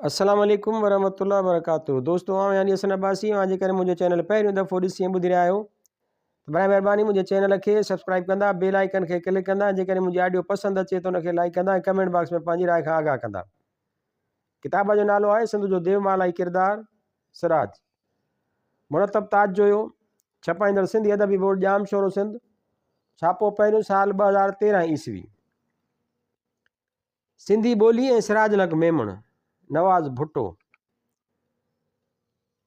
السلام عليڪم ورحمة الله وبرڪاته دوستو آئون يعني حسن عباسي اوهان جيڪڏهن منهنجو چينل پهريون دفعو ڏسي ۽ ٻڌي رهيا آهيو ته برائي مهرباني منهنجي چينل کي سبسڪرائب ڪندا بيل آئيڪن کي ڪلڪ ڪندا ۽ جيڪڏهن منهنجي آڊيو پسند اچي ته ان کي لائيڪ ڪندا ۽ ڪمينٽ باڪس ۾ پنهنجي راء کان آگاهه ڪندا ڪتاب جو نالو آهي سنڌ جو ديومالائي ڪردار سراج مرتب تاج جويو ڇپائيندڙ سنڌي ادبي بورڊ ڄام شورو سنڌ ڇاپو پهريون سال 2013 عيسوي سنڌي ٻولي ۽ سراج الحق ميمڻ، نواز ڀٽو.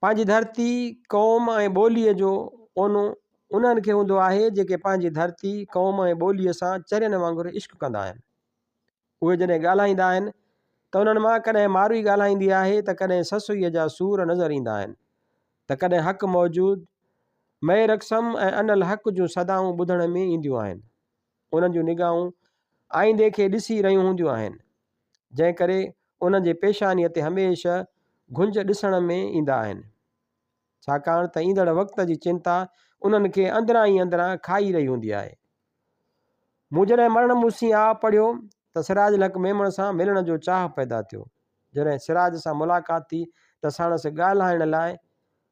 پنهنجي ڌرتي، قوم ۽ ٻوليء جو اونو انهن کي هوندو آهي، جيڪي پنهنجي ڌرتي، قوم ۽ ٻوليء سان چرين وانگر عشق ڪندا آهن. اهي جڏهن ڳالهائيندا آهن ته انهن مان ڪڏهن ماروئي ڳالهائيندي آهي ته ڪڏهن سسئيء جا سور نظر ايندا آهن ته ڪڏهن حق موجود، مئي رقصم ۽ انا الحق جون صدائون ٻڌڻ ۾ اينديون آهن. انهن جون نگاهون آئيندي کي ڏسي رهيون هونديون آهن، جنهن ڪري انهن جي پيشانيء تي هميشه گهنج ڏسڻ ۾ ايندا آهن. ڇاڪاڻ ته ايندڙ وقت جي چنتا انهن کي اندران ئي اندران کائي رهي هوندي آهي. مون جڏهن مرڻ مون سين آء پڙهيو ته سراج الحق ميمڻ سان ملڻ جو چاهه پيدا ٿيو. جڏهن سراج سان ملاقات ٿي ته ساڻس ڳالهائڻ لاء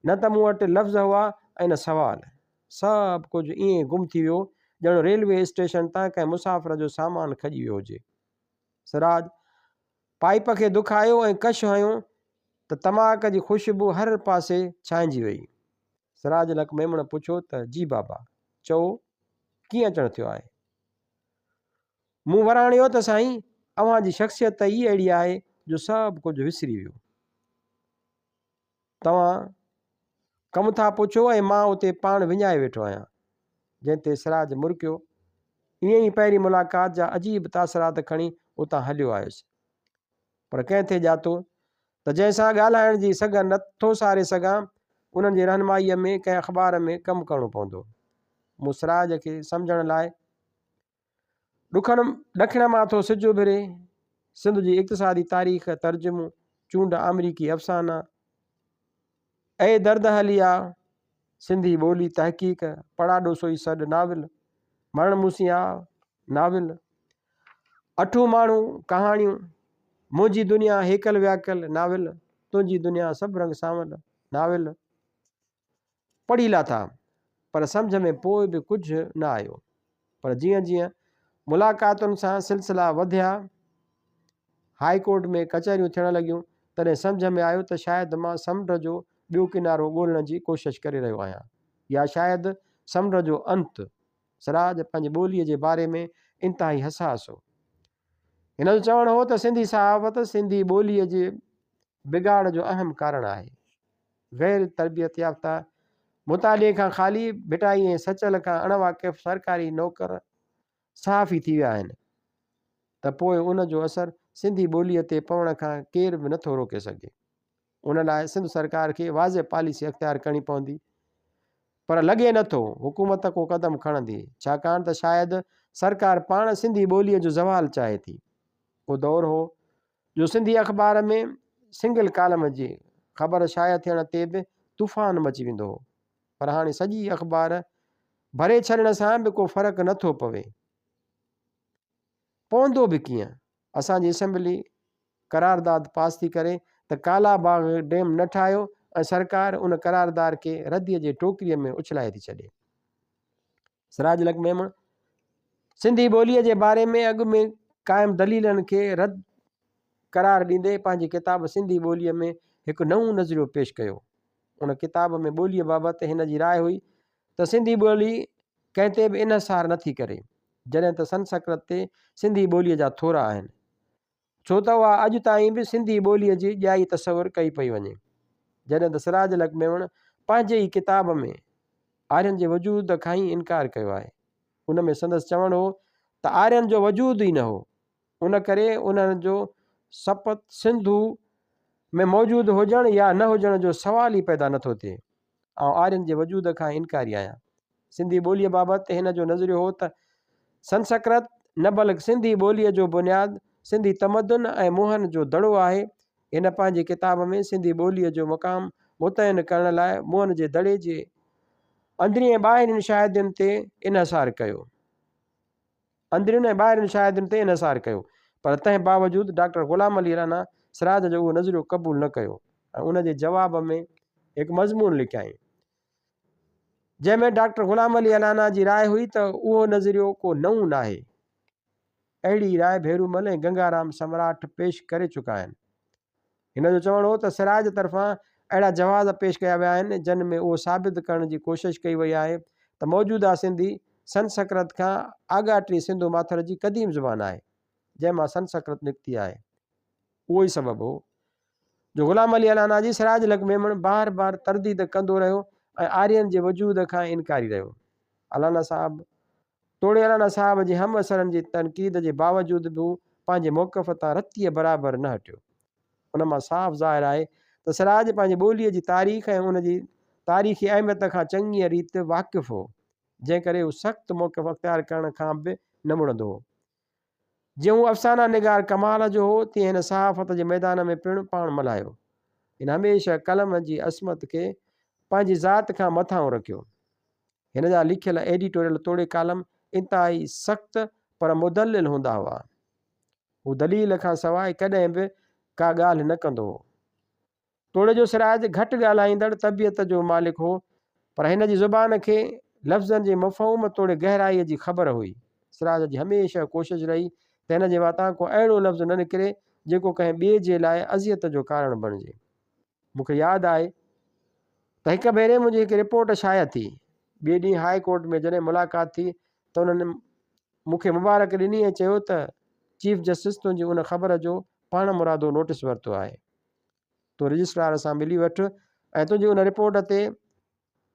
نه ته مون وٽ لفظ هئا ۽ نه سوال. سڀ ڪجهه ائين گم ٿي ويو ڄڻ ريلوي اسٽيشن تان ڪنهن مسافر جو سامان کڄي ويو هجي. سراج پائيپ کي دکايو ۽ ڪش هنيو ته تماڪ جي خوشبو هر پاسي ڇانئجي وئي. سراج الحق ميمڻ پڇيو ته جي بابا، چئو ڪيئن اچڻ ٿيو آهي؟ مون وراڻيو ته سائين اوهان جي شخصيت ئي اهڙي آهي جو سڀ ڪجهه وسري ويو. توهان ڪم ٿا پڇو ۽ مان اتي پاڻ وڃائي ويٺو آهيان. جنهن تي سراج مرڪيو. ائين ئي پهرين ملاقات جا عجيب تاثرات کڻي اتان هليو آيس. پر ڪنهن ٿي ڄاتو ته جنهن سان ڳالهائڻ جي سگهه نه ٿو ساري سگهان، انهن جي رهنمائيء ۾ ڪنهن اخبار ۾ ڪم ڪرڻو پوندو. مون سراج کي سمجهڻ لاء ڏکڻ ڏکڻ مان ٿو سج اڀري، سنڌ جي اقتصادي تاريخ، ترجمو، چونڊ آمريڪي افسانا، اي درد هلي آ، سنڌي ٻولي تحقيق، پڙاڏو سوئي سڏ، ناول، مرڻ مون سين آ، ناول، اٺون ماڻهو، ڪهاڻيون، منهنجي دنيا هيڪل وياڪل، ناول، تنهنجي دنيا سڀ رنگ سانول، ناول، پڙهي لاٿا، پر سمجهه ۾ پوء به ڪجهه نه آيو. پر جيئن جيئن ملاقاتن سان سلسلا وڌيا، هاء ڪورٽ ۾ ڪچهريون ٿيڻ لڳيون، تڏهن سمجهه ۾ آيو ته شايد مان سمنڊ جو ٻيو ڪنارو ڳولڻ جي ڪوشش ڪري رهيو آهيان يا شايد سمنڊ جو انت. سراج پنهنجي ٻوليء جي باري ۾ انتهائي حساس هو. هن جو چوڻ هو ته سنڌي صحافت سنڌي ٻوليء جي بگاڙ جو اهم ڪارڻ آهي. غير تربيت يافته، مطالعي کان خالي، ڀٽائي ۽ سچل کان اڻ واقف سرڪاري نوڪر صحافي ٿي ويا آهن ته پوء ان جو اثر سنڌي ٻوليء تي پوڻ کان ڪير به نٿو روڪي سگهي. ان لاء سنڌ سرڪار کي واضح پاليسي اختيار ڪرڻي پوندي پر لڳي نٿو حڪومت ڪو قدم کڻندي ڇاڪاڻ ته شايد سرڪار پاڻ سنڌي ٻوليء جو زوال چاهي ٿي. ڪو دور هو جو سنڌي اخبار ۾ سنگل ڪالم جي خبر شايع ٿيڻ تي به طوفان مچي ويندو هو پر هاڻي سڄي اخبار ڀري ڇڏڻ سان به ڪو فرق نه ٿو پوي. پوندو به ڪيئن؟ اسان جي اسيمبلي قرارداد پاس ٿي ڪري ته ڪالا باغ ڊيم نه ٺاهيو ۽ سرڪار ان قراردار کي رديء جي ٽوڪريء ۾ اڇلائي ٿي ڇڏي. سراج الحق ميمڻ سنڌي ٻوليء جي باري ۾ اڳ ۾ قائم دليلن کي رد قرار ڏيندي پنهنجي ڪتاب سنڌي ٻوليء ۾ هڪ نئون نظريو پيش ڪيو. ان ڪتاب ۾ ٻوليء بابت هن جي راء هئي ته سنڌي ٻولي ڪنهن تي به انحصار نٿي ڪري، جڏهن ته سنسڪرت تي سنڌي ٻوليء جا ٿورا آهن. ڇو ته اها اڄ تائين به سنڌي ٻوليء جي ڄائي تصور ڪئي پئي وڃي. جڏهن ته سراج الحق ميمڻ پنهنجي ئي ڪتاب ۾ آرين جي وجود کان ئي انڪار ڪيو آهي. ان ۾ سندس چوڻ هو ته آرين جو وجود ئي نه هو، ان ڪري انهن جو سپت سنڌو ۾ موجود هجڻ يا نه هجڻ جو سوال ئي پيدا نٿو ٿئي. آئون آرين جي وجود کان انڪاري آهيان. سنڌي ٻوليء بابت هن جو نظريو هو ته سنسڪرت نه بلڪ سنڌي ٻوليء جو بنياد سنڌي تمدن ۽ موهن جو دڙو آهي. هن پنهنجي ڪتاب ۾ سنڌي ٻوليء جو مقام متعين ڪرڻ لاء موهن جي دڙي جي اندرين ۽ ٻاهرين شاهدين تي انحصار ڪيو. اندرين ۽ ٻاهرين شاهدين تي انحصار ڪيو پر تنهن باوجود ڊاڪٽر غلام علي الانا سراج جو اهو نظريو قبول نه ڪيو ۽ ان جي جواب ۾ هڪ مضمون لکيائين، جنهن ۾ ڊاڪٽر غلام علي الانا جي راء هئي ته اهو نظريو ڪو نئون ناهي. اهڙي راء ڀيرومل ۽ گنگارام سمراٺ پيش ڪري چڪا آهن. هن جو چوڻ هو ته سراج طرفان اهڙا جواز پيش ڪيا ويا آهن، جن ۾ اهو ثابت ڪرڻ جي ڪوشش ڪئي وئي آهي ته موجوده سنڌي سنسڪرت کان آڳاٽي سنڌو ماٿر جي قديم زبان آهي، جنهن مان سنسڪرت نڪتي آهي. اهو ئي سبب هو جو غلام علي الانا جي سراج الحق ميمڻ بار بار ترديد ڪندو رهيو ۽ آرين جي وجود کان انڪاري رهيو. الانا صاحب توڙي الانا صاحب جي همعصرن جي تنقيد جي باوجود به هو پنهنجي موقف تان رتيء برابر نه هٽيو. ان مان صاف ظاهر آهي ته سراج پنهنجي ٻوليء جي تاريخ ۽ ان جي تاريخي اهميت کان چڱيء ريت واقف هو، جنهن ڪري هو سخت موقف اختيار ڪرڻ کان به نه مڙندو هو. جيئن هو افسانه نگار ڪمال جو هو، تيئن هن صحافت جي ميدان ۾ پڻ پاڻ ملهايو. هن هميشه قلم جي عصمت کي پنهنجي ذات کان مٿانهون رکيو. هن جا لکيل ايڊيٽوريل توڙي ڪالم انتهائي سخت پر مدلل هوندا هئا. هو دليل کان سواء ڪڏهن به ڪا ڳالهه نه ڪندو هو. توڙي جو سراج گهٽ ڳالهائيندڙ طبيعت جو مالڪ هو پر هن جي زبان کي لفظن جي مفهوم توڙي گهرائيء جي خبر هئي. سراج جي هميشه ڪوشش رهي ته هن جي واتان ڪو اهڙو لفظ نه نڪري جيڪو ڪنهن ٻئي جي لاء اذيت جو ڪارڻ بڻجي. مون کي ياد آهي ته هڪ ڀيري منهنجي هڪ رپورٽ شايع ٿي. ٻئي ڏينهن هاء ڪورٽ ۾ جڏهن ملاقات ٿي ته انهن مون کي مبارڪ ڏني ۽ چيو ته چيف جسٽس تنهنجي ان خبر جو پاڻمرادو نوٽيس ورتو آهي. تون رجسٽرار سان ملي وٺ ۽ تنهنجي ان رپورٽ تي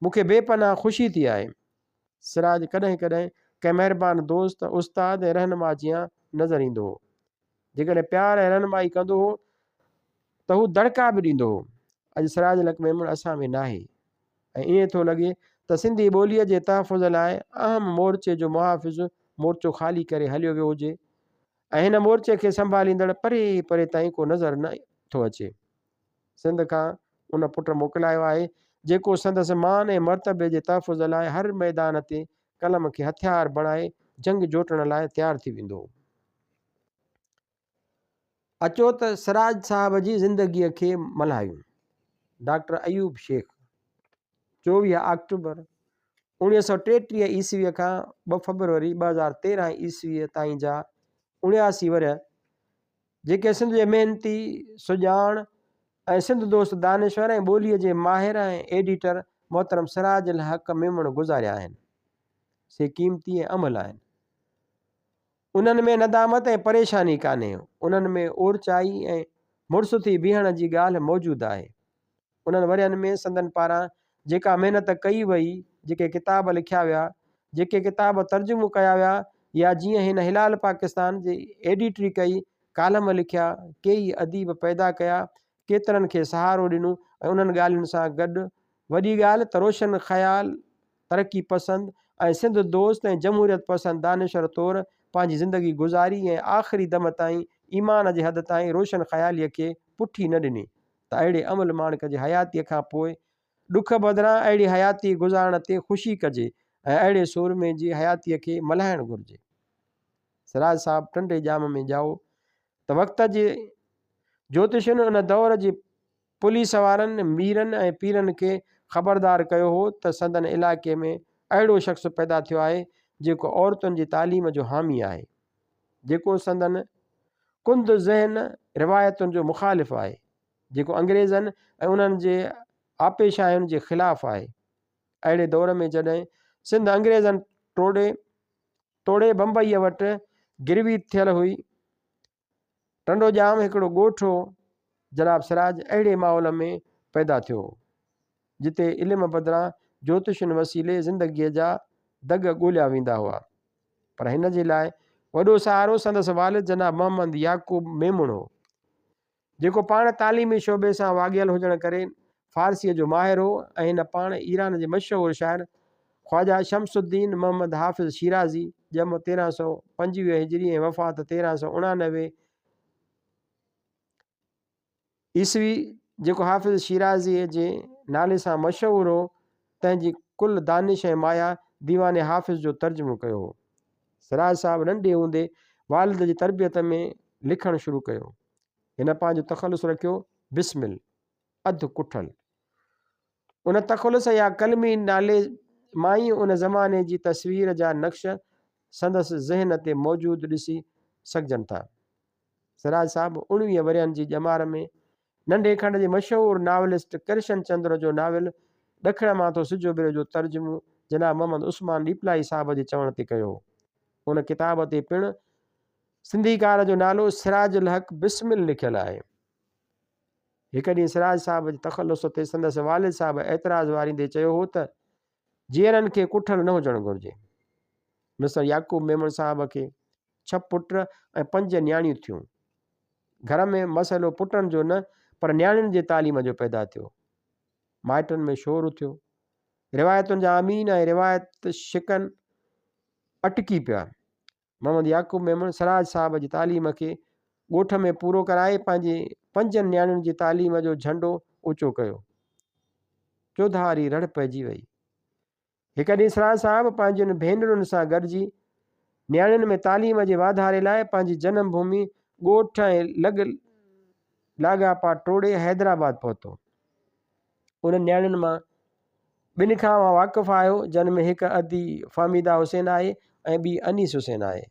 مون کي بي پناهه خوشي ٿي آهي. سراج ڪڏهن ڪڏهن ڪنهن مهربان دوست، استاد ۽ رهنما جيان نظر ايندو هو. جيڪڏهن پيار ۽ رهنمائي ڪندو هو ته هو دڙڪا به ڏيندو هو. اڄ سراج الحق ميمڻ اسان ۾ ناهي ۽ ائين ٿو لڳي ته سنڌي ٻوليء جي تحفظ لاء اهم مورچي جو محافظ مورچو خالي ڪري هليو ويو هجي ۽ هن مورچي کي سنڀاليندڙ پري پري تائين ڪو نظر نه ٿو اچي. سنڌ کان ان پٽ موڪلايو آهي، جيڪو سندس مان ۽ مرتبي جي تحفظ لاء هر ميدان تي قلم کي هٿيار بڻائي جنگ جوٽڻ لاء تيار ٿي ويندو هو. اچو ته سراج صاحب جي زندگيء کي ملهايون. ڊاڪٽر ايوب شيخ، 24 آڪٽوبر 1933 عيسويء کان 2 فبروري 2013 عيسويء تائين جا 79 ورهيه، جيڪي سنڌ جي محنتي، سڄاڻ ۽ سنڌ دوست دانشور ۽ ٻوليء جي ماهر ۽ ايڊيٽر محترم سراج الحق ميمڻ گذاريا آهن، سي قيمتي ۽ املهه آهن. انهن ۾ ندامت ۽ پريشاني ڪانهي، انهن ۾ اورچائي ۽ مڙس ٿي بيهڻ جي ڳالهه موجود آهي. انهن ورهين ۾ سندن پاران جيڪا محنت ڪئي وئي، جيڪي ڪتاب لکيا ويا، جيڪي ڪتاب ترجمو ڪيا ويا يا جيئن هن هلال پاڪستان جي ايڊيٽري ڪئي، ڪالم لکيا، ڪيئي اديب پيدا ڪيا، ڪيترن کي سهارو ڏنو ۽ انهن ڳالهين سان گڏ وڏي ڳالهه ته روشن خيال ترقي پسند ۽ سنڌ دوست ۽ جمهوريت پسند دانشور طور پنهنجي زندگي گذاري ۽ آخري دم تائين ايمان جي حد تائين روشن خياليء کي پٺي نه ڏني ته اهڙي امل ماڻڪ جي حياتيء کان پوء ڏک بدران اهڙي حياتي گذارڻ تي خوشي ڪجي ۽ اهڙي سورمي جي حياتيء کي ملهائڻ گهرجي. سراج صاحب ٽنڊي ڄام ۾ ڄائو ته وقت جي جوتشين ان دور جي پوليس وارن ميرن ۽ پيرن کي خبردار ڪيو هو ته سندن علائقي ۾ اهڙو شخص پيدا ٿيو آهي جيڪو عورتن جي تعليم جو حامي آهي، جيڪو سندن ڪند ذهن روايتن جو مخالف آهي، جيڪو انگريزن ۽ انهن جي آپيشاهين جي خلاف آهي. اهڙي دور ۾ جڏهن سنڌ انگريزن ٽوڙي توڙي بمبئيء وٽ گروي ٿيل هئي، ٽنڊو ڄام هڪڙو ڳوٺ هو. جناب سراج اهڙي ماحول ۾ پيدا ٿيو هو، جتي علم بدران جوتشن وسيلي زندگيء جا دڳ ڳوليا ويندا هئا. پر هن جي لاء وڏو سهارو سندس والد جناب محمد يعقوب ميمڻ هو. جيڪو پاڻ تعليمي شعبي سان واڳيل هجڻ ڪري فارسيء جو ماهر هو ۽ هن پاڻ ايران جي مشهور شاعر خواجه شمس الدين محمد حافظ شيرازي، ڄم 1325 هجري ۽ وفات 1389 عيسوي، جيڪو حافظ شيرازيء جي نالي سان مشهور هو، تنهن جي ڪل دانش ۽ مايا ديوان حافظ جو ترجمو ڪيو هو. سراج صاحب ننڍي هوندي والد جي تربيت ۾ لکڻ شروع ڪيو. هن پنهنجو تخلص رکيو بسمل، اڌ ڪٺل. ان تخلص يا قلمي نالي مان ئي ان زماني جي تصوير جا نقش سندس ذهن تي موجود ڏسي سگهجن ٿا. سراج صاحب 19 ورهين جي ڄمار ۾ ننڍي کنڊ جي مشهور ناولسٽ ڪرشن چندر جو ناول ڏکڻ مان ٿو سج اڀري جو ترجمو جناب محمد عثمان ڏيپلائي صاحب جي چوڻ تي ڪيو هو. ان ڪتاب تي پڻ سنڌيڪار جو نالو سراج الحق بسمل لکيل آهي. هڪ ڏينهن سراج صاحب جي تخلص تي سندس والد صاحب اعتراض واريندي چيو هو ته جيئرن کي ڪٺل نه هجڻ گهرجي. مسٽر يعقوب ميمڻ صاحب کي ڇهه پٽ ۽ پنج نياڻيون ٿيون. گهر ۾ مسئلو پٽن جو نه پر نياڻين جي تعليم جو پيدا ٿيو. مائٽن ۾ شور اٿيو. روايتن جا امين ۽ روايت شڪن اٽڪي پيا. محمد يعقوب ميمڻ سراج صاحب جي تعليم کي ڳوٺ ۾ پورو ڪرائي پنهنجي پنجن نياڻين جي تعليم جو جهنڊو اوچو ڪيو. چوڌاري رڙ پئجي وئي. هڪ ڏينهن سراج صاحب پنهنجين ڀينرن سان گڏجي نياڻين ۾ تعليم جي واڌاري لاء پنهنجي جنم ڀومي ڳوٺ ۽ لڳ لاڳاپا ٽوڙي حيدرآباد پهتو. انهن نياڻين مان ٻن کان اوهان واقف آهيو، جن ۾ هڪ ادي فهميده حسين آهي ۽ ٻي انيس حسين آهي.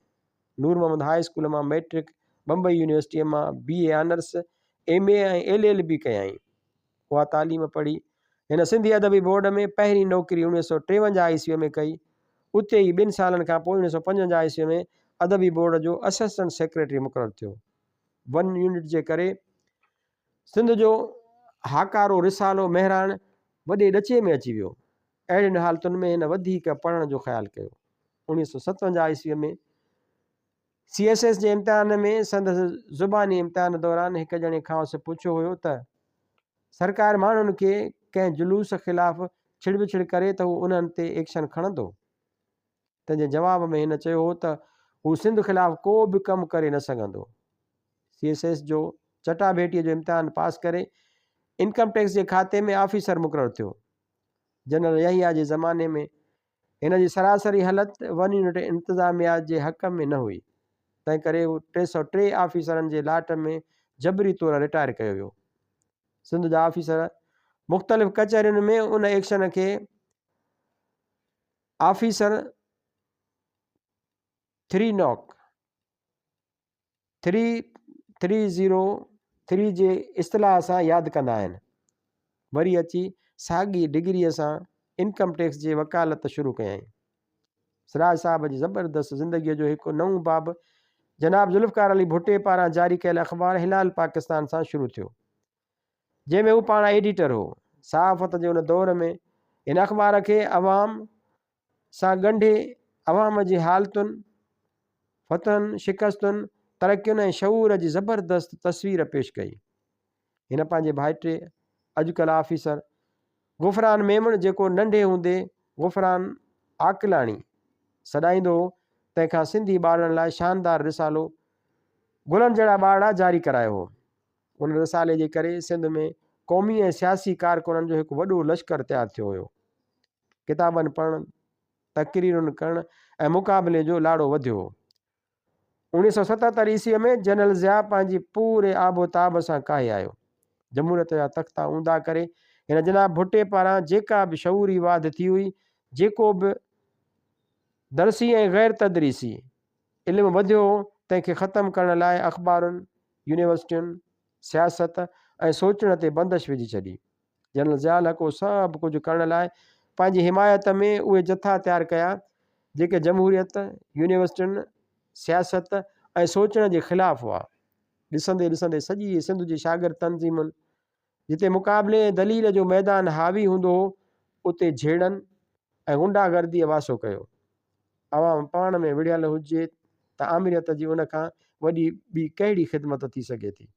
نور محمد هاء اسڪول مان مئٽرڪ، بمبئي يونيورسٽيء مان B A honours, M A ۽ L L B ڪيائين. اها تعليم پڙهي هن سنڌي ادبي بورڊ ۾ پهرين نوڪري 1953 عيسويء ۾ ڪئي. اتي ئي ٻن سالن کان پوء 1955 عيسويء ۾ ادبي بورڊ جو اسسٽنٽ سيڪريٽري مقرر ٿيو. ون يونٽ جي ڪري سنڌ جو هاڪارو رسالو مهراڻ وڏي ڏچي ۾ اچي ويو. اهڙين حالتن ۾ هن وڌيڪ پڙهڻ جو خيال ڪيو. 1957 عيسويء ۾ سي ايس ايس جي امتحان ۾ سندس زباني امتحان دوران هڪ ڄڻي کانئس پڇيو هيو ته سرڪار ماڻهن کي ڪنهن جلوس خلاف ڇڙوڇڙ ڪري ته هو انهن تي ايڪشن کڻندو؟ تنهن جي جواب ۾ هن چيو هو ته هو سنڌ خلاف ڪو به ڪم ڪري نه سگهندو. سي ايس ايس جو چٽاڀيٽيء جو امتحان پاس ڪري انڪم ٽيڪس جي کاتي ۾ آفيسر مقرر ٿيو. جنرل يحيٰ جي زماني ۾ هن جي سراسري هلت ون يونٽ انتظاميا جي حق ۾ نه هئي، تنهنڪري هو 303 آفيسرن جي لاٽ ۾ جبري طور رٽائر ڪيو ويو. سنڌ جا آفيسر مختلف ڪچهرين ۾ ان ايڪشن کي آفيسر ٿري ناڪ ٿري ٿري زيرو ٿري جي اصطلاح سان ياد ڪندا آهن. وري اچي ساڳي ڊگريء سان انڪم ٽيڪس جي وڪالت شروع ڪيائين. سراج صاحب جي زبردست زندگيء جو هڪ نئون باب جناب ذوالفقار علي ڀٽي پاران جاري ڪيل اخبار هلال پاڪستان سان شروع ٿيو. جنهن ۾ هو پاڻ ايڊيٽر هو. صحافت جي ان دور ۾ هن اخبار کي عوام سان ڳنڍي عوام جي حالتن، فتحن، شڪستن، ترقين ۽ شعور جي زبردست تصوير پيش ڪئي. هن پنهنجي ڀائٽي اڄڪلهه آفيسر غفران ميمڻ جيڪو ننڍي هوندي غفران عاقلاڻي سڏائيندو هو تنهن کان سنڌي ٻارڙن لاء شاندار رسالو گلن جهڙا ٻارڙا جاري ڪرايو هو. ان رسالي جي ڪري سنڌ ۾ قومي ۽ سياسي ڪارڪنن جو هڪ وڏو لشڪر تيار ٿيو هيو. ڪتابن پڙهڻ، تقريرن ڪرڻ ۽ مقابلي جو لاڙو وڌيو هو. 1977 عيسويء ۾ جنرل ضياء پنهنجي پوري آب و تاب سان ڪاهي آيو. جمهوريت جا تختا اونڌا ڪري هن جناب ڀٽي پاران جيڪا به شعوري واڌ ٿي هئي، جيڪو به درسي ۽ غير تدريسي علم وڌيو هو، تنهن کي ختم ڪرڻ لاء اخبارن، يونيورسٽين، سياست ۽ سوچڻ تي بندش وجهي ڇڏي. جنرل ضياء الحق اهو سڀ ڪجهه ڪرڻ لاء پنهنجي حمايت ۾ اهي جٿا تيار ڪيا، جيڪي جمهوريت، يونيورسٽين، سياست ۽ سوچڻ جي خلاف هئا. ڏسندي ڏسندي سڄي سنڌ جي شاگرد تنظيمن، جتي مقابلي ۽ دليل جو ميدان حاوي هوندو هو، اتي جهيڙن ۽ غنڊا گرديء واسو ڪيو. عوام پاڻ ۾ وڙهيل هجي ته آمريت جي ان کان وڏي ٻي ڪهڙي خدمت ٿي سگهي ٿي.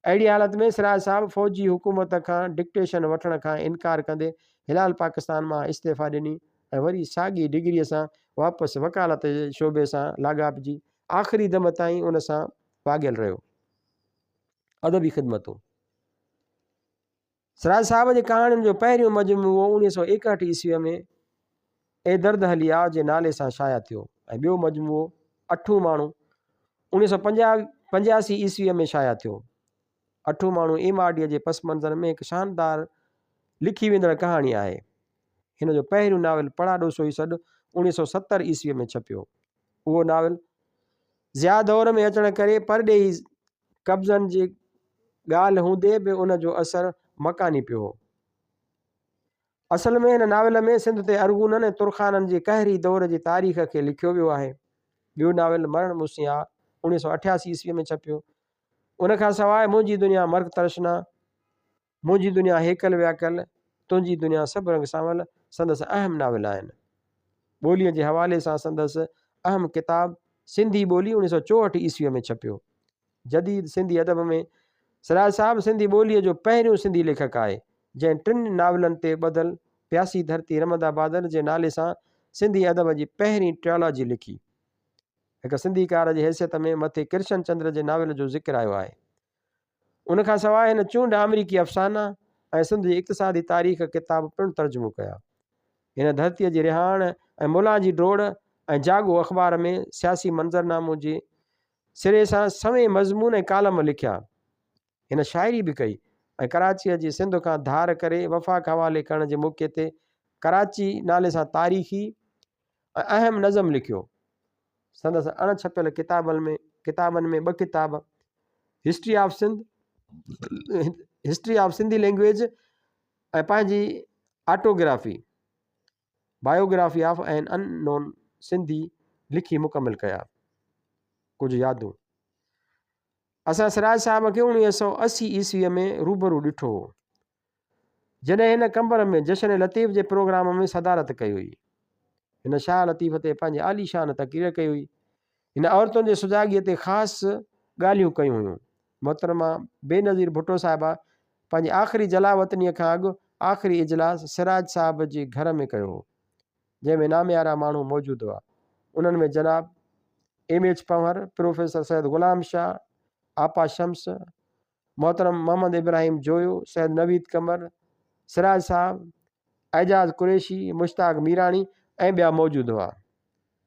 اهڙي حالت ۾ سراج صاحب فوجي حڪومت کان ڊڪٽيشن وٺڻ کان انڪار ڪندي هلال پاڪستان مان استعيفا ڏني ۽ وري ساڳي ڊگريء سان واپس وڪالت جي شعبي سان لاڳاپجي آخري دم تائين ان سان واڳيل رهيو. ادبي خدمتون. سراج صاحب جي ڪهاڻين جو پهريون مجموعو 1961 عيسويء ۾ اي درد هلي آء جي نالي سان شايع ٿيو ۽ ٻيو مجموعو اٺون ماڻهو 1985 عيسويء ۾ شايع ٿيو. اٺون ماڻهو ايم آر ڊيء جي پس منظر ۾ هڪ شاندار لکي ويندڙ ڪهاڻي آهي. هن جو پهريون ناول پڙاڏو سوئي سڏ 1970 عيسويء ۾ ڇپيو. اهو ناول ضياء دور ۾ اچڻ ڪري پرڏيهي قبضن جي ڳالهه هوندي به ان جو اثر مڪاني پيو هو. اصل ۾ هن ناول ۾ سنڌ تي ارغونن ۽ ترخانن جي قهري دور جي تاريخ کي لکيو ويو آهي. ٻيو ناول مرڻ مون سين آ 1988 عيسويء ۾ ڇپيو. ان کان سواء منهنجي دنيا مرڪ ترشنا، منهنجي دنيا هيڪل وياڪل، تنهنجي دنيا سڀ رنگ سانول سندس اهم ناول آهن. ٻوليء جي حوالي سان سندس اهم ڪتاب سنڌي ٻولي 1964 عيسويء ۾ ڇپيو. جديد سنڌي ادب ۾ سراج صاحب سنڌي ٻوليء جو پهريون سنڌي ليکڪ آهي، جنهن ٽن ناولن تي ٻڌل پياسي ڌرتي رمندا بادل جي نالي سان سنڌي ادب جي پهرين ٽريالاجي لکي. هڪ سنڌيڪار جي حيثيت ۾ مٿي ڪرشن چندر جي ناول جو ذڪر آيو آهي. ان کان سواء هن چونڊ آمريڪي افسانا ۽ سنڌ جي اقتصادي تاريخ ڪتاب پڻ ترجمو ڪيا. هن ڌرتيء جي رهاڻ ۽ ملان جي ڊوڙ ۽ جاڳو اخبار ۾ سياسي منظرنامو جي سري سان سوين مضمون ۽ ڪالم لکيا. هن شاعري به ڪئي ۽ ڪراچيء جي سنڌ کان ڌار ڪري وفاق حوالي ڪرڻ جي موقعي تي ڪراچي نالي سان تاريخي ۽ اهم نظم لکيو. سندس اڻ ڇپيل ڪتابن ۾ ڪتابن ۾ ٻه ڪتاب history of Sindh history of Sindhi language ۽ پنهنجي autography biography of an unknown Sindhi لکي مڪمل ڪيا. ڪجهه يادون اسان سراج صاحب کي 1980 عيسويء ۾ روبرو ڏٺو هو. جڏهن هن قمبر ۾ جشن لطيف جي پروگرام ۾ صدارت ڪئي هئي. هن شاهه لطيف تي پنهنجي عاليشان تقرير ڪئي هئي. هن عورتن جي سجاڳيء تي خاص ڳالهيون ڪيون هيون. محترمه بينظير ڀٽو صاحبه پنهنجي آخري جلاوطنيء کان اڳ آخري اجلاس سراج صاحب جي گهر ۾ ڪيو هو، جنهن ۾ ناميارا ماڻهو موجود هئا. انهن ۾ جناب M H Panhwar, professor Syed Ghulam Shah, آپا شمس، محترم محمد ابراهيم جويو، سيد نويد قمر، سراج صاحب، اعجاز قريشي، مشتاق ميراڻي ۽ ٻيا موجود هئا.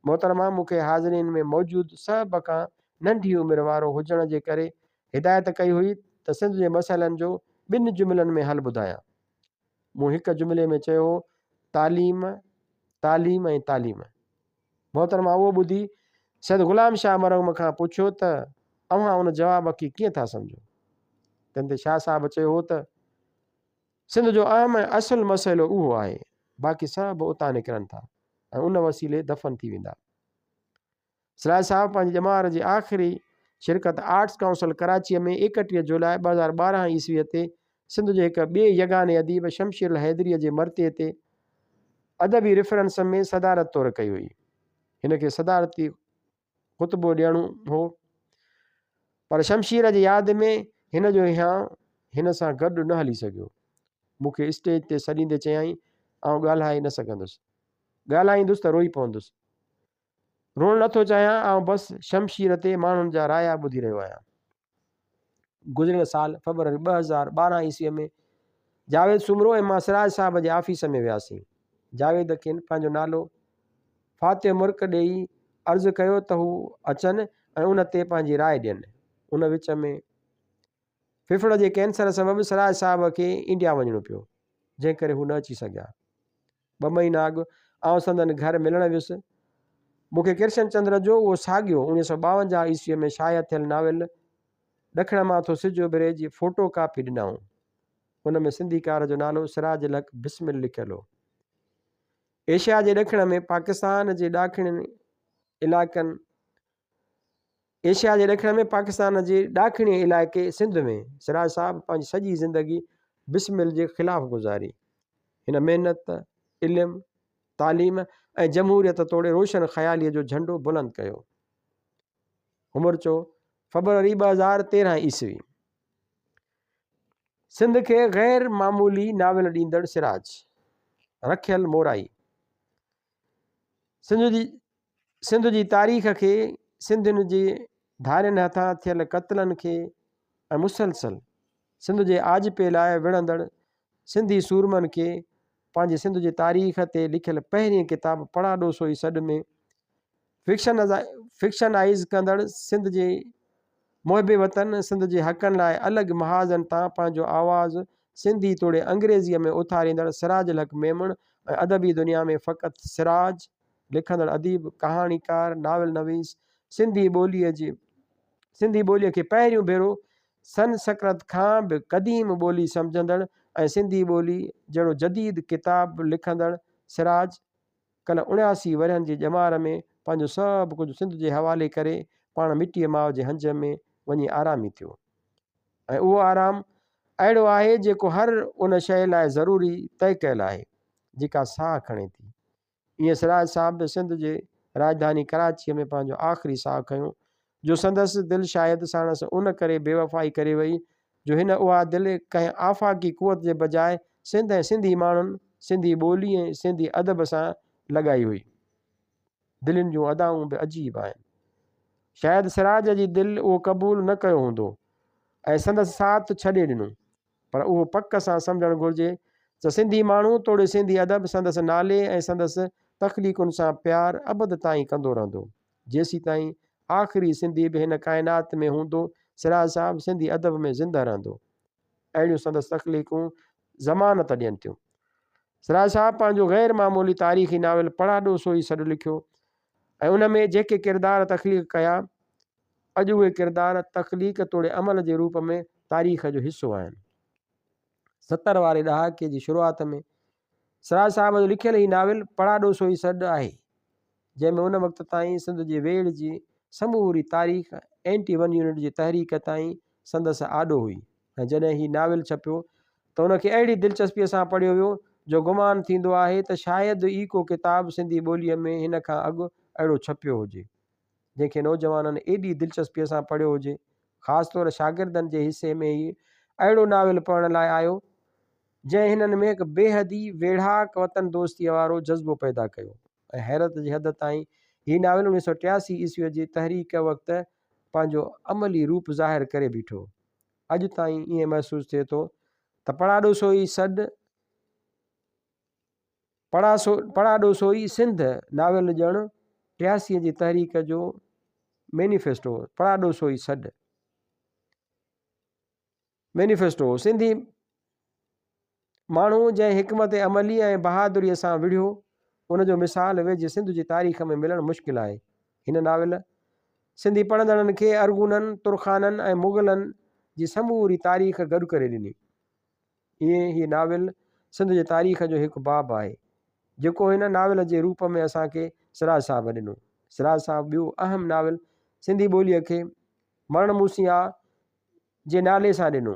محترمه مون کي حاضرين ۾ موجود سڀ کان ننڍي عمر وارو هجڻ جي ڪري هدايت ڪئي هئي ته سنڌ جي مسئلن جو ٻن جملن ۾ حل ٻڌايان. مون هڪ جملي ۾ چيو هو، تعليم، تعليم ۽ تعليم. محترمه اهو ٻڌي سيد غلام شاهه مرحوم کان پڇيو ته اوهان ان جواب کي ڪيئن ٿا سمجهو؟ تنهن تي شاهه صاحب چيو هو ته سنڌ جو اهم ۽ اصل مسئلو اهو آهي، باقي سڀ اتان نڪرن ٿا ۽ ان وسيلي دفن ٿي ويندا. سراج صاحب پنهنجي ڄمار جي آخري شرڪت آرٽس ڪائونسل ڪراچيء ۾ 31 جولاء 2012 عيسويء تي سنڌ جي هڪ ٻئي يگاني اديب شمشير الحيدريء جي مرتيي تي ادبي ريفرنس ۾ صدارت طور ڪئي هئي. هن کي صدارتي خطبو ڏيڻو هو، پر شمشير جي ياد ۾ هن جو هيانء هن سان گڏ نه هلي سگهيو. مون کي اسٽيج تي سڏيندي چيائين، آئون ڳالهائي نه سگهندس. ڳالهائيندس ته روئي پوندس. روئڻ نه ٿو چاهيان، آئون بس شمشير تي ماڻهن جا رايا ٻڌي رهيو آهيان. گذريل سال فبروري 2012 عيسويء ۾ جاويد سومرو ۽ مان سراج صاحب جي آفيس ۾ وياسين. جاويد کين پنهنجو نالو فاتح مرڪ ڏيئي عرض ڪيو ته هو اچن ۽ ان تي پنهنجي راء ڏين. ان وچ ۾ ڦڦڙ جي ڪينسر سبب سراج صاحب کي انڊيا وڃڻو پيو، جنهن ڪري هو نه اچي سگهيا. ٻه مهينا اڳ آئون سندن گهر ملڻ ويس. مون کي ڪرشن چندر جو اهو ساڳيو 1952 عيسويء ۾ شايع ٿيل ناول ڏکڻ مان ٿو سج اڀري جي فوٽو ڪاپي ڏنائون. ان ۾ سنڌيڪار جو نالو سراج الحق بسمل لکيل هو. ايشيا جي ڏکڻ ۾ پاڪستان جي ڏاکڻين علائقن ايشيا جي ڏکڻ ۾ پاڪستان جي ڏاکڻي علائقي سنڌ ۾ سراج صاحب پنهنجي سڄي زندگي بسمل جي خلاف گذاري. هن محنت، علم، تعليم ۽ جمهوريت توڙي روشن خياليء جو جهنڊو بلند ڪيو. همرچو، فبروري 2013 عيسوي. سنڌ کي غير معمولي ناول ڏيندڙ سراج، رکيل مورائي. سنڌ جي سنڌ جي تاريخ کي سنڌين جي ڌارين هٿان ٿيل قتلن کي ۽ مسلسل سنڌ جي آجپي لاء وڙهندڙ سنڌي سورمن کي پنهنجي سنڌ جي تاريخ تي لکيل پهرين ڪتاب پڙاڏو سوئي سڏ ۾ فڪشنائيز ڪندڙ سنڌ جي محب وطن، سنڌ جي حقن لاء الڳ محاذن تان پنهنجو آواز سنڌي توڙي انگريزيء ۾ اٿاريندڙ سراج الحق ميمڻ ۽ ادبي دنيا ۾ فقط سراج لکندڙ اديب، ڪهاڻيڪار، ناول نويس، سنڌي ٻوليء جي سنڌي ٻوليء کي پهريون ڀيرو سنسڪرت کان به قديم ٻولي سمجهندڙ ۽ سنڌي ٻولي جهڙو جديد ڪتاب لکندڙ سراج ڪل 79 ورهين جي ڄمار ۾ پنهنجو سڀ ڪجهه سنڌ جي حوالي ڪري پاڻ مٽيء ماء جي هنج ۾ وڃي آرامي ٿيو ۽ اهو آرام اهڙو آهي جيڪو هر ان شيء لاء ضروري طئي ڪيل آهي جيڪا ساهه کڻي ٿي. ائين سراج صاحب به سنڌ جي راڄڌاني ڪراچيء ۾ پنهنجو آخري ساهه کنيو جو سندس دل شايد ساڻس ان ڪري بيوفائي ڪري وئي جو هن اها دل ڪنهن آفاقي قوت جي بجاء سنڌ ۽ سنڌي ماڻهن، سنڌي ٻولي ۽ سنڌي ادب سان لڳائي هئي. دلين جون ادائون به عجيب آهن. شايد سراج جي دل اهو قبول نه ڪيو هوندو ۽ سندس ساٿ ڇڏي ڏنو. پر اهو پڪ سان سمجهڻ گهرجي ته سنڌي ماڻهو توڙي سنڌي ادب سندس نالي ۽ سندس تخليقن سان پيار ابد تائين ڪندو رهندو. جيسيتائين آخري سنڌي به هن ڪائنات ۾ هوندو، سراج صاحب سنڌي ادب ۾ زنده رهندو. اهڙيون سندس تخليقون ضمانت ڏين ٿيون. سراج صاحب پنهنجو غير معمولي تاريخي ناول پڙاڏو سوئي سڏ لکيو ۽ ان ۾ جيڪي ڪردار تخليق ڪيا، اڄ اهي ڪردار تخليق توڙي عمل جي روپ ۾ تاريخ جو حصو آهن. 70 واري ڏهاڪي جي شروعات ۾ سراج صاحب جو لکيل هي ناول پڙاڏو سوئي سڏ آهي. جنهن ۾ ان وقت تائين سنڌ جي ويڙهه جي سموري تاريخ اينٽي ون يونٽ جي تحريڪ تائين سندس آڏو هئي ۽ جڏهن هي ناول ڇپيو ته ان کي اهڙي دلچسپيء سان پڙهيو ويو جو گمان ٿيندو آهي ته شايد ئي ڪو ڪتاب سنڌي ٻوليء ۾ هن کان اڳ اهڙو ڇپيو هجي جنهن کي نوجوانن ايڏي دلچسپيء سان پڙهيو هجي. خاص طور شاگردن جي حصي ۾ هي اهڙو ناول پڙهڻ لاء آيو جنهن هنن ۾ هڪ بيحد ئي ويڙهاڪ وطن دوستيء وارو جذبو پيدا ڪيو ۽ حيرت جي حد تائين هي ناول 1983 عيسويء جي تحريڪ وقت پنهنجو عملي روپ ظاهر ڪري بيٺو. اڄ تائين ائين محسوس ٿئي ٿو ته پڙاڏو سوئي سڏ پڙاڏو سوئي سنڌ ناول ڄڻ 83 جي تحريڪ جو مينيفيسٽو هو. پڙاڏو سوئي سڏ. مينيفيسٽو هو. سنڌي ماڻهو جنهن حڪمت عملي ۽ بهادريء سان وڙهيو، ان جو مثال ويجهي سنڌ جي تاريخ ۾ ملڻ مشڪل آهي. هن ناول سنڌي پڙهندڙن کي ارغونن، ترخانن ۽ مغلن جي سموري تاريخ گڏ ڪري ڏني. ائين هي ناول سنڌ جي تاريخ جو هڪ باب آهي، جيڪو هن ناول جي روپ ۾ اسان کي سراج صاحب ڏنو. سراج صاحب ٻيو اهم ناول سنڌي ٻوليء کي مرڻ مون سين آ جي نالي سان ڏنو،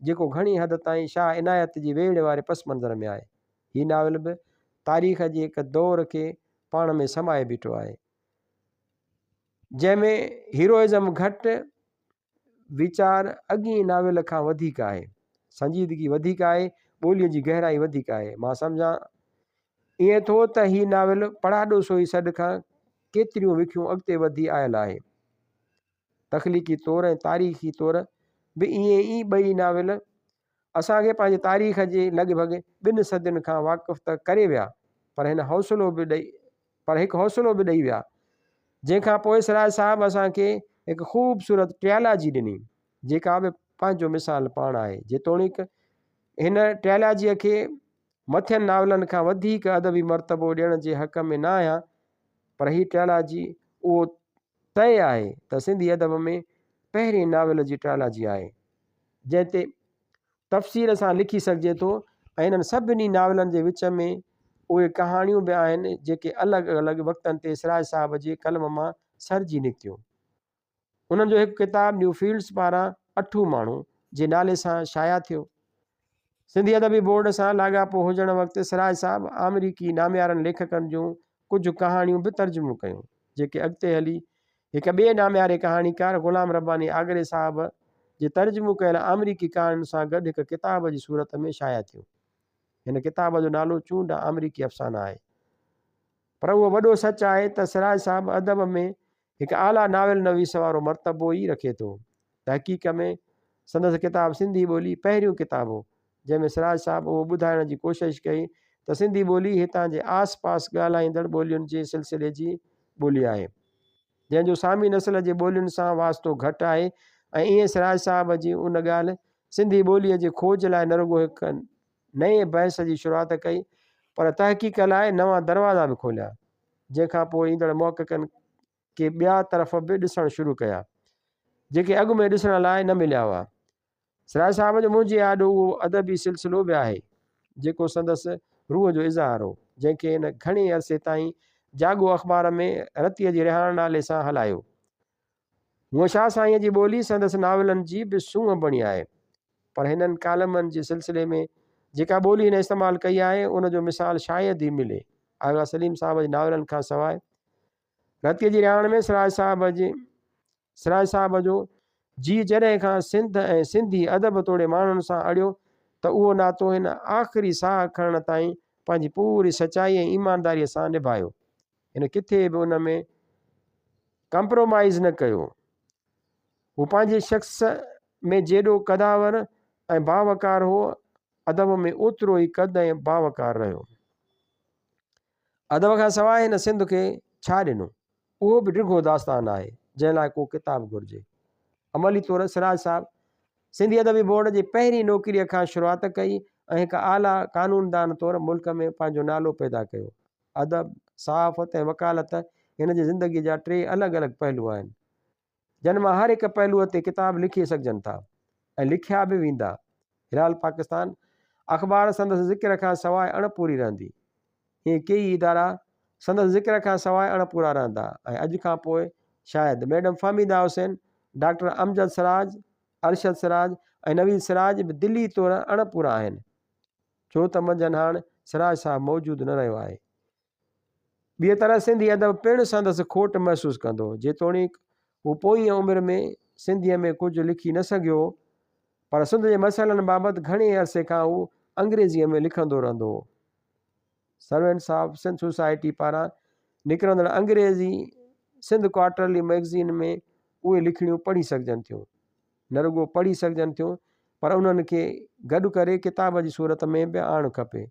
جيڪو گهڻي حد تائين شاهه عنايت جي ويڙهه واري پس منظر ۾ آهي. هي ناول به تاريخ جي هڪ دور کي پاڻ ۾ سمائي بيٺو آهي، جنهن ۾ هيروئزم گهٽ، ويچار اڳئين ناول کان وڌيڪ آهي، سنجيدگي وڌيڪ آهي، ٻوليء جي گهرائي وڌيڪ آهي. مان سمجهان ائين ٿو ته هي ناول پڙاڏو سوئي سڏ کان ڪيتريون وکيون اڳتي وڌي آيل آهي. تخليقي طور ۽ تاريخي طور به ائين ئي ٻئي ناول اسان کي پنهنجي تاريخ جي لڳ ڀڳ ٻن صدين کان واقف ته ڪري ويا پر هن حوصلو به ڏئي پر هڪ حوصلو به ڏئي ويا جنهن کان پوء سراج صاحب اسان کي هڪ خوبصورت ٽريالاجي ڏني جيڪا به پنهنجو مثال پاڻ آهي جيتوڻيڪ هن ٽريالاجيء کي مٿين ناولن کان وڌيڪ ادبي مرتبو ڏيڻ جي حق ۾ نه آهيان پر هي ٽريالاجي اهو طئي آهي ته سنڌي ادب ۾ پهرين ناول جي ٽريالاجي آهي، جنهن تي تفصيل سان لکي سگهجي ٿو ۽ انهن سڀني ناولن جي وچ ۾ اهي ڪهاڻيون به آهن، جيڪي الڳ الڳ وقتن تي سراج صاحب جي قلم مان سرجي نڪتيون. انهن جو هڪ ڪتاب نيو فيلڊس پاران اٺون ماڻهو جي نالي سان شايع ٿيو. سنڌي ادبي بورڊ سان لاڳاپو هجڻ وقت سراج صاحب آمريڪي ناميارن ليکڪن جون ڪجهه ڪهاڻيون به ترجمو ڪيون، جيڪي اڳتي هلي هڪ ٻئي نامياري ڪهاڻيڪار غلام رباني آگري صاحب جي ترجمو ڪيل آمريڪي ڪهاڻين سان گڏ هڪ ڪتاب جي صورت ۾ شايع ٿيون. هن ڪتاب جو نالو چونڊ آمريڪي افسانا آهي. پر اهو وڏو سچ آهي ته سراج صاحب ادب ۾ هڪ اعليٰ ناول نويس وارو مرتبو ئي رکي ٿو. تحقيق ۾ سندس ڪتاب سنڌي ٻولي پهريون ڪتاب هو، جنهن ۾ سراج صاحب اهو ٻڌائڻ جي ڪوشش ڪئي ته سنڌي ٻولي هتان جي آس پاس ڳالهائيندڙ ٻولين جي سلسلي جي ٻولي آهي، جنهن جو سامي نسل جي ٻولين سان واسطو گهٽ آهي ۽ ائين سراج صاحب جي ان ڳالهه سنڌي ٻوليء جي کوج لاء نه رڳو هڪ نئين بحث جي شروعات ڪئي پر تحقيق لاء نوان دروازا به کوليا، جنهن کان پوء ايندڙ محققن ڪي ٻيا طرف به ڏسڻ شروع ڪيا، جيڪي اڳ ۾ ڏسڻ لاء نه مليا هئا. سراج صاحب جو منهنجي آڏو اهو ادبي سلسلو به آهي، جيڪو سندس روح جو اظهار هو، جنهن کي هن گهڻي عرصي تائين جاڳو اخبار ۾ رتيء جي رهاڻ نالي سان هلايو. هونء شاهه سائينء جي ٻولي سندس ناولن جي به سونهن بڻي آهي، پر هنن ڪالمن جي سلسلي ۾ جيڪا ٻولي هن استعمال ڪئي آهي، ان جو مثال شايد ئي ملي. آغا سليم صاحب جي ناولن کان سواء رتيء جي رهاڻ ۾ سراج صاحب جي سراج صاحب جو جيء جڏهن کان سنڌ ۽ سنڌي ادب توڙي ماڻهن سان اڙيو ته اهو ناتو هن آخري ساهه کڻڻ تائين پنهنجي پوري سچائي ۽ ايمانداريء سان نڀايو. هن ڪٿي به ان ۾ ڪمپرومائيز نه ڪيو. هو پنهنجي شخص ۾ جيڏو قداور ۽ باوقار هو، ادب ۾ اوترو ئي قد ۽ باوقار رهيو. ادب کان سواء هن سنڌ کي ڇا ڏنو؟ اهو به ڊگهو داستان آهي، جنهن لاء ڪو ڪتاب گهرجي. عملي طور سراج صاحب سنڌي ادبي بورڊ جي پهرين نوڪريء کان شروعات ڪئي ۽ هڪ اعليٰ قانوندان طور ملڪ ۾ پنهنجو نالو پيدا ڪيو. ادب، صحافت ۽ وڪالت هن جي زندگيء جا ٽي الڳ الڳ پهلو آهن، جن مان هر هڪ پهلوء تي ڪتاب لکي سگهجن ٿا ۽ لکيا به ويندا. هلال پاڪستان اخبار سندس ذڪر کان سواء اڻ پوري رهندي. ائين ڪيئي ادارا سندس ذڪر کان سواء اڻ پورا رهندا ۽ اڄ کان پوء شايد ميڊم فهميده حسين، ڊاڪٽر امجد سراج، ارشد سراج ۽ نويد سراج به دلي طور اڻ پورا آهن، ڇو ته منجهن هاڻ سراج صاحب موجود نه رهيو آهي. ٻيء طرح سنڌي ادب پڻ سندس کوٽ محسوس ڪندو. جيتوڻيڪ هو پوئينء عمر ۾ سنڌيء ۾ ڪجهه لکي نه سگهيو هو، پر سنڌ جي مسئلن بابت گهڻي عرصي کان هو انگريزيء ۾ لکندو رهندو هو. سرونٽس آف سنڌ سوسائٽي پاران نڪرندڙ انگريزي سنڌ ڪوارٽرلي مئگزين ۾ اهي لکڻيون پڙهي سگهجن ٿيون. نه رڳو پڙهي سگهجن ٿيون، پر انهن کي گڏ ڪري ڪتاب جي صورت ۾ به آڻڻ کپي.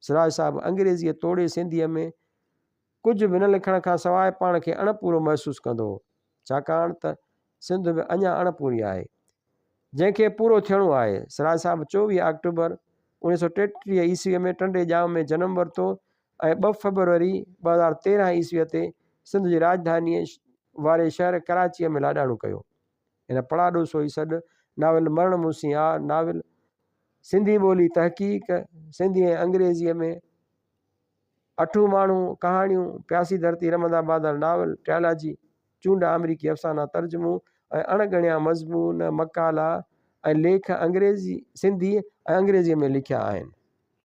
سراج صاحب انگريزيء توڙي سنڌيء ۾ ڪجهه به نه لکڻ کان سواء پاڻ کي اڻپورو محسوس ڪندو هو، ڇاڪاڻ ته سنڌ به اڃا اڻپوري آهي، جنهن کي پورو ٿيڻو آهي. سراج صاحب 24 آڪٽوبر 1933 عيسويء ۾ ٽنڊي ڄام ۾ جنم ورتو ۽ 2 فيبروري 2013 عيسويء تي سنڌ جي راڄڌانيء واري شهر ڪراچيء ۾ لاڏاڻو ڪيو. هن پڙاڏو سوئي سڏ، ناول مرڻ مون سين آ، ناول، سنڌي ٻولي تحقيق، سنڌي ۽ انگريزيء ۾ اٺون ماڻهو، ڪهاڻيون، پياسي ڌرتي رمندا بادل، ناول، ٽريالاجي، چونڊ آمريڪي افسانا، ترجمو ۽ اڻ ڳڻيا مضمون، مقالا ۽ ليک انگريزي، سنڌي ۽ انگريزيء ۾ لکيا آهن.